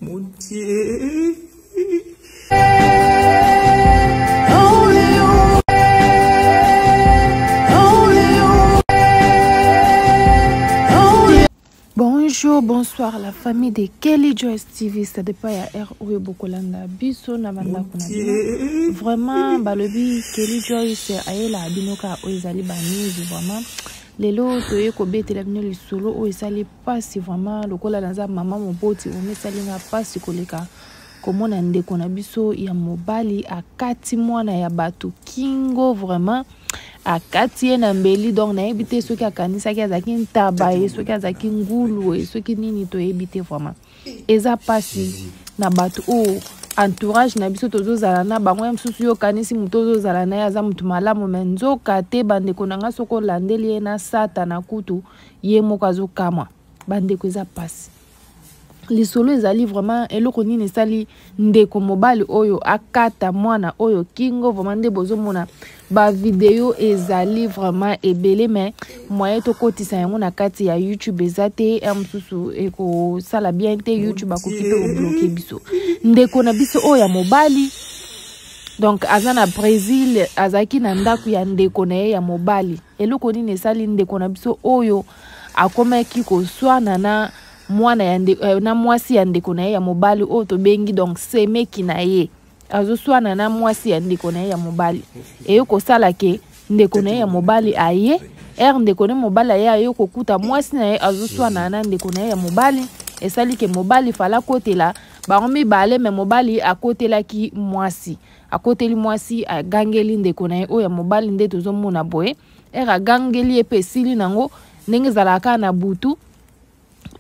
Mon Dieu. Bonjour, bonsoir la famille de Kelly Joyce TV, ça dépend ya heure oyo bokolanda biso na bandako na bino. Vraiment balobi Kelly Joyce ayela bino ka oyo ezali ba news vraiment. Lelo toye kobetela bino lisolo oyo esali pasi vraiment lokola naza mama moboti vraiment esali nga pasi koleka komona ndeko na biso ya mobali akati mwana ya bato kingo vraiment akati ye na mbeli donc nayebi te soki akanisaki azalaki ntaba ye soki azalaki ngulu ye soki nini toyebi te vraiment eza mpasi na bato oyo entourage na biso tozozala na bango ya mosusu yo okanisi moto ozozala na ye aza moto malamu me nzoka te bandeko na ngai soki olandeli ye na satana kutu ye moko azokamwa bandeko eza mpasi lisolo ezali vraiment eloko nini esali ndeko mobali oyo akata mwana oyo kingo vraiment nde bozomona bavideo ezali vraiment ebele me moyen tokotisa yango na kati ya youtube eza te ya mosusu ekosala bien te youtube akoki mpe kobloke biso ndeko na biso oyo ya mobali donc aza na brésil azalaki na ndako ya ndeko na ye ya mobali eloko nini esali ndeko na biso oyo akomaki koswana na mwana ya nde, eh, na mwasi ya ndeko na ye ya mobali oyo tobengi donc semeki na ye azoswana na mwasi ya ndeko na ye ya mobali eye kosala ke ndeko na ye ya mobali aye ere ndeko na ye mobali aye aye kokuta mwasi na ye azoswana na ndeko na ye ya mobali esali ke mobali fala akotela bango mibale me mobali akotelaki mwasi akoteli mwasi agangeli ndeko na ye oyo ya mobali nde tozomona boye ere agangeli ye mpe esili nango ndenge ezalaka kaka na butu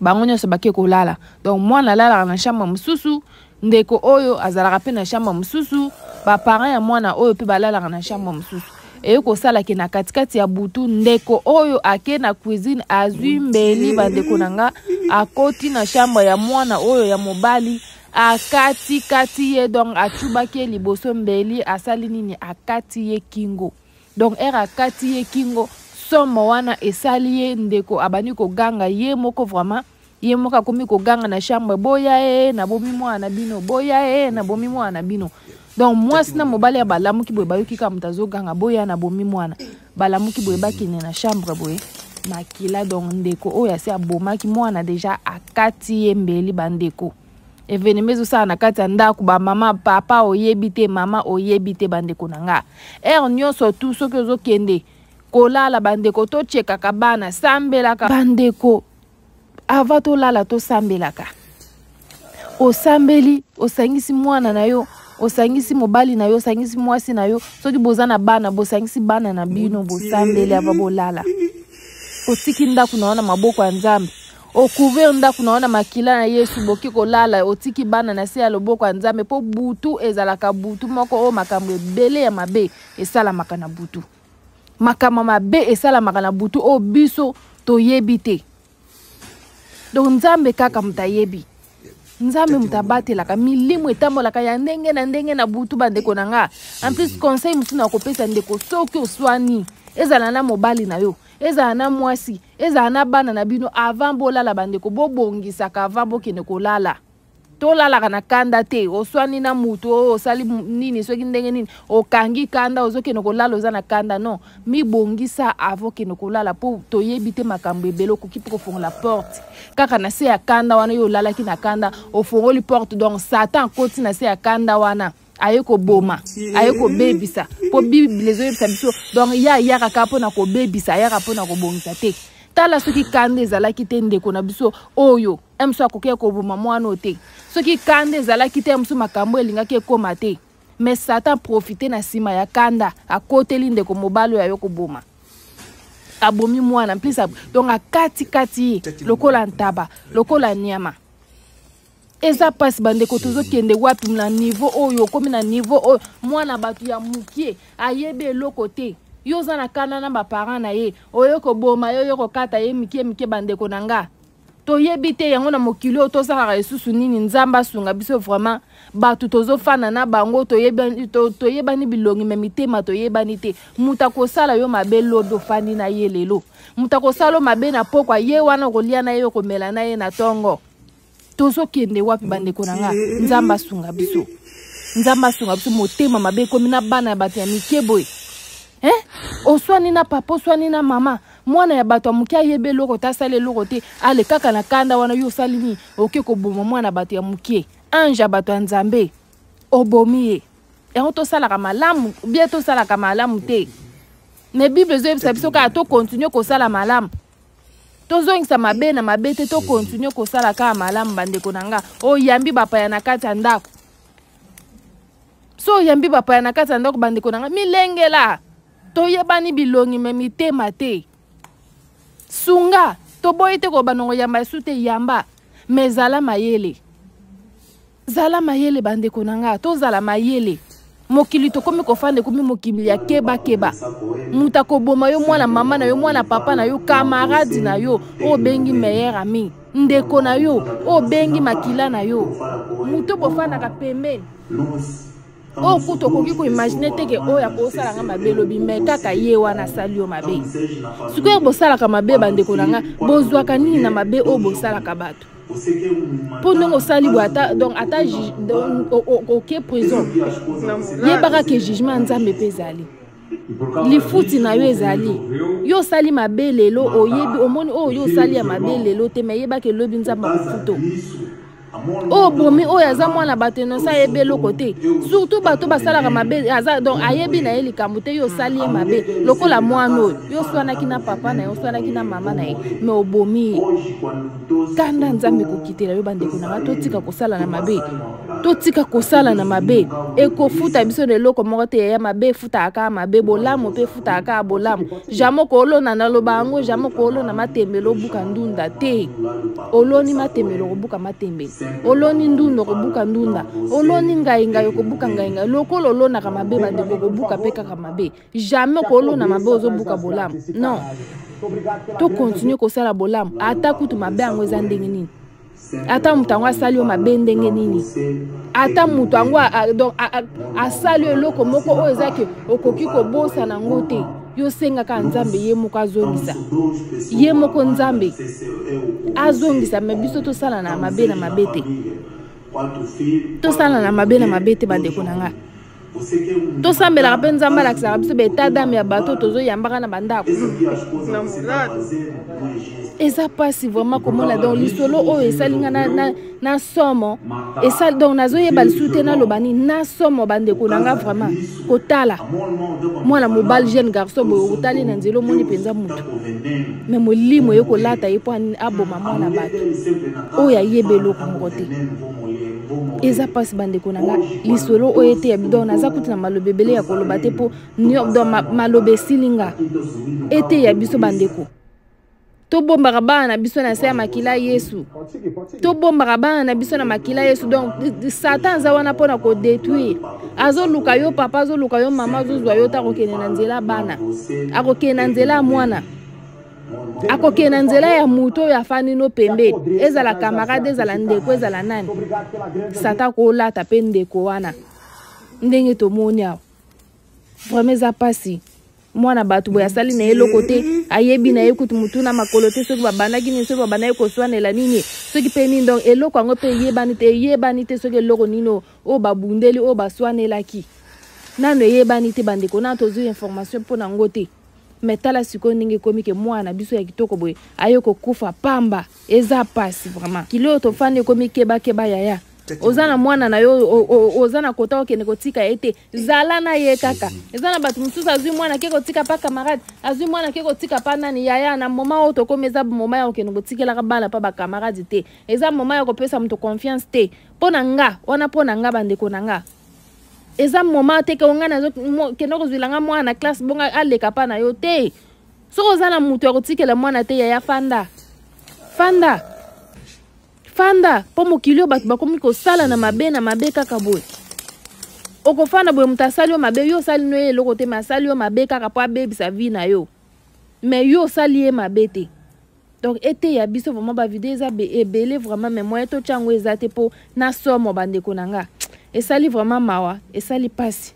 bango nyonso bake kolala donc mwana alalaka na chambre mosusu ndeko oyo azalaka mpe na chambre mosusu baparent ya mwana oyo mpe balalaka na chambre mosusu eye kosala ke na katikati ya butu ndeko oyo ake na cuisine azwi mbeli bandeko na nga akoti na chambre ya mwana oyo ya mobali akatikati ye donc atubaki ye liboso mbeli asali nini akati ye kingo donc ere akati ye kingo somo wana esali ye ndeko abandi koganga ye moko vraiment ye moko akomi koganga na chambre boya e nabomi mwana na bino boya e nabomi mwana na bino donc mwasi na mobali ya balamuki boye bayoki kaka moto azoganga boya nabomi mwana balamuki boye bakende na chambre boye makila donc ndeko oyo asi abomaki mwana deja akati ye mbeli bandeko evenema ezosala na kati ya ndako bamama papa oyebi te mama oyebi te bandeko na nga heure nyonso tu soki ozokende kolala bandeko tochekaka bana sambelaka bandeko ava tolala tosambelaka osambeli osangisi mwana na yo osangisi mobali na yo osangisi mwasi na yo soki boza na bana bosangisi bana na bino bosambeli ava bolala otiki ndako na yo na maboko ya nzambe ocouvrir ndako na yo na makila na yesu boki kolala otiki bana na se ya loboko ya nzambe mpo butu ezalaka butu moko oyo makambo ebele ya mabe esalamaka na butu makambo mabe esalamaka na butu oyo biso toyebi te donc nzambe kaka moto ayebi nzambe moto abatelaka milimo etambolaka ya ndenge na ndenge na butu bandeko na nga en plus conseil mosusu na kopesa ndeko soki oswani ezala na mobali na yo ezala na mwasi ezala na bana na bino avant bolala bandeko bobongisaka avant bokende kolala tolalaka na kanda te oswani na mutu oyo osali nini soki ndenge nini okangi kanda ozokende kolala oza na kanda non mibongisa avo okende kolala mpo toyebi te makambo ebele okoki mpe kofongola porte kaka na se ya kanda wana yo olalaki na kanda ofongoli porte donc satan akoti na se ya kanda wana aye koboma aye kobebisa mpo bible ezoyebisa biso donc ye ayaka kaka mpo na kobebisa ayaka mpo na kobongisa te tala soki kanda ezalaki te ndeko na biso oyo mosusu akokaki koboma mwana oyo te soki kanda ezalaki te mosusu makambo elingaki ekoma te mais satan profite na nsima ya kanda akoteli ndeko mobali oyo ayo koboma abomi mwana mplis donc akatikati ye lokola ntaba lokola nyama eza mpasi bandeko tozokende wapi na niveau oyo okomi na niveau oyo mwana bato ya mokie ayebi eloko te yo oza na kanda na baparent na ye oye koboma ye oye kokata ye mike mike bandeko na nga toyebi te yango na mokili oyo tosalaka lisusu nini nzambe asunga biso vraiment bato tozofanda na bango toyebani to, toyebani bilongi me mitema toyebani te moto akosala yo mabe lobi ofandi na ye lelo moto akosala yo mabe na pokwa ye wana okolia na ye okomela na ye na ntongo. Tozokende wapi bandeko na nga? Nzambe asunga biso, Nzambe asunga biso. Motema mabe ekomi na bana ya bato ya mike boye, eh? Oswani na papa, oswani na mama, mwana ya bato ya moke ayebi eloko te, asali eloko te, ale kaka na kanda wana. Yo osali nini? Oke koboma mwana bato ya moke, ange ya bato ya Nzambe, obomi ye. Yango tosalaka malamu bien, tosalaka malamu te, mais Bible ezoyebisa biso kaka tokontinue kosala malamu, tozongisa mabe na mabe te, tokontinue kosala kaka malamu. Bandeko na nga, oyambi bapaya na kati ya ndako, so oyambi bapaya na kati ya ndako, bandeko na nga, milengela. Toyebani bilongi me mitema te. Sunga, toboyi te kobanda koyamba esu te, yamba, me zala mayele, zala mayele. Bandeko na nga, tozala mayele. Mokili tokomi kofanda ekomi mokili ya kebakeba. Moto akoboma yo, mwana mama na yo, mwana papa na yo, camarade na yo oyo obengi meilleur ami, ndeko na yo oyo obengi makila na yo, moto bofandaka pembeni, oyo kutu okoki koimagine te ke oyo akosala nga mabe elobi, me kaka ye wana asali yo mabe. Sikoyo bosalaka mabe, bandeko na nga, bozwaka nini na mabe oyo bosalaka bato? Mpo ndenge osali boye, ata donc ata oke prison, yebaka ke jugement ya Nzambe mpe ezali, lifuti na yo ezali. Yo osali mabe lelo, oyebi, omoni oyo yo osali ya mabe lelo te, me yebaka elobi Nzambe akofuto. Oyo bomi oyo aza mwana bato enosa, ayebi eloko te. Surtout bato basalaka mabe, aza donc ayebi na ye likambo te. Yo osali ye mabe lokola mwana oyo, yo oswanaki na papa na ye, oswanaki na mama na ye, me obomi ye. Kanda Nzambe ekokitela yo. Bandeko na nga, totika kosala na mabe, totika kosala na mabe. Ekofuta biso na eloko moko te. Yaya, mabe efutaka kaka mabe, bolamu mpe efutaka kaka bolamu. Jamai kolona, naloba yango, jamai kolona matembele obuka ndunda te. Oloni matembele, okobuka matembele. Oloni ndunda, okobuka ndunda. Oloni ngai ngai, okobuka ngai ngai. Lokola olonaka mabe, bandeko, okobuka mpe kaka mabe. Jamais kolona mabe ozobuka bolamu, non. Tokontinue kosala bolamu, ata kutu mabe yango eza ndenge nini, ata moto yango asali yo mabe ndenge nini, ata moto yango donc asali yo eloko moko oyo eza ke okoki kobosana yango te. Yo osengaka Nzambe ye moko azongisa, ye moko Nzambe azongisa. Me biso tosala na mabe na mabe te, tosala na mabe na mabe te. Bandeko na nga, tosambelaka mpe Nzambe alakisaka biso baetat dame ya bato tozoyambaka na bandako. Eza mpasi vraiment komona. Donc lisolo oyo esali nga na somo, esali donc nazoyeba lisusu te naloba nini na somo. Bandeko na nga, vraiment kotala mwana mobali, jeune garçon boye, otali na nzela, omoni mpenza motu, me molimo ye kolata ye mpo aboma mwana bato oyo ayebi eloko moko te. Eza mpasi, bandeko na nga. Lisolo oyo ete ya donc naza kutu na maloba ebele ya koloba te, mpo donc maloba esili nga. Ete ya biso, bandeko, tobombaka bana na biso na se ya makila Yesu, tobombaka bana na biso na makila Yesu. Donc Satan aza wana mpona kodétruire, azoluka yo papa, azoluka yo mama, azozwa yo ta akokende na nzela bana, akokende na nzela ya mwana, akokende na nzela ya moto oyo afandi no pembeni, ezala camarade, ezala ndeko, ezala nani. Satan kolata mpe ndeko wana ndenge tomoni awa. Vraiment eza mpasi. Mwana bato boye asali na ye eloko te, ayebi na ye kutu mutu na makolo te soki babandaki nini, soki babandaki koswanela nini, soki mpe nini. Donc eloko yango mpe eyebani te, eyebani te soki eloko nini oyo babundeli, oyo baswanelaki, nano eyebani te. Bandeko, nano tozwi information mpo na yango te. Me tala sikoyo ndenge ekomi ke mwana na biso ya kitoko boye aye kokufa pamba. Eza pasi vraiment. Kili oyo tofandi ekomi kebakeba. Yaya, oza na mwana na yo, oza na kota okende kotika ye te, zala na ye kaka. Eza na bato mosusu, azwi mwana ke kotika pa camarade, azwi mwana ke kotika pa nani. Yaya, na moma oyo tokomi, eza moma ya kokende kotikelaka bana pa bacamarade te, eza moma ya kopesa moto confiance te. Mpo na nga wana, mpo na nga, bandeko na nga, eza moma te ke onga nazokende kozwila nga mwana na classe, bonga aleka pa na yo te. Soki oza na moto ya kotikela mwana te, yaya, fanda, fanda, fanda, mpo mokili oyo bato bakomi kosala na mabe na mabe kaka boye. Okofanda boye, moto asali yo mabe, yo osali no ye eloko te, me asali yo mabe kaka mpo abebisa vie na yo, me yo osali ye mabe te. Donc eteya biso vraiment. Bavideo eza ebele vraiment, mais moyen totya yango eza te mpo na somo. Bandeko na nga, esali vraiment mawa, esali mpasi.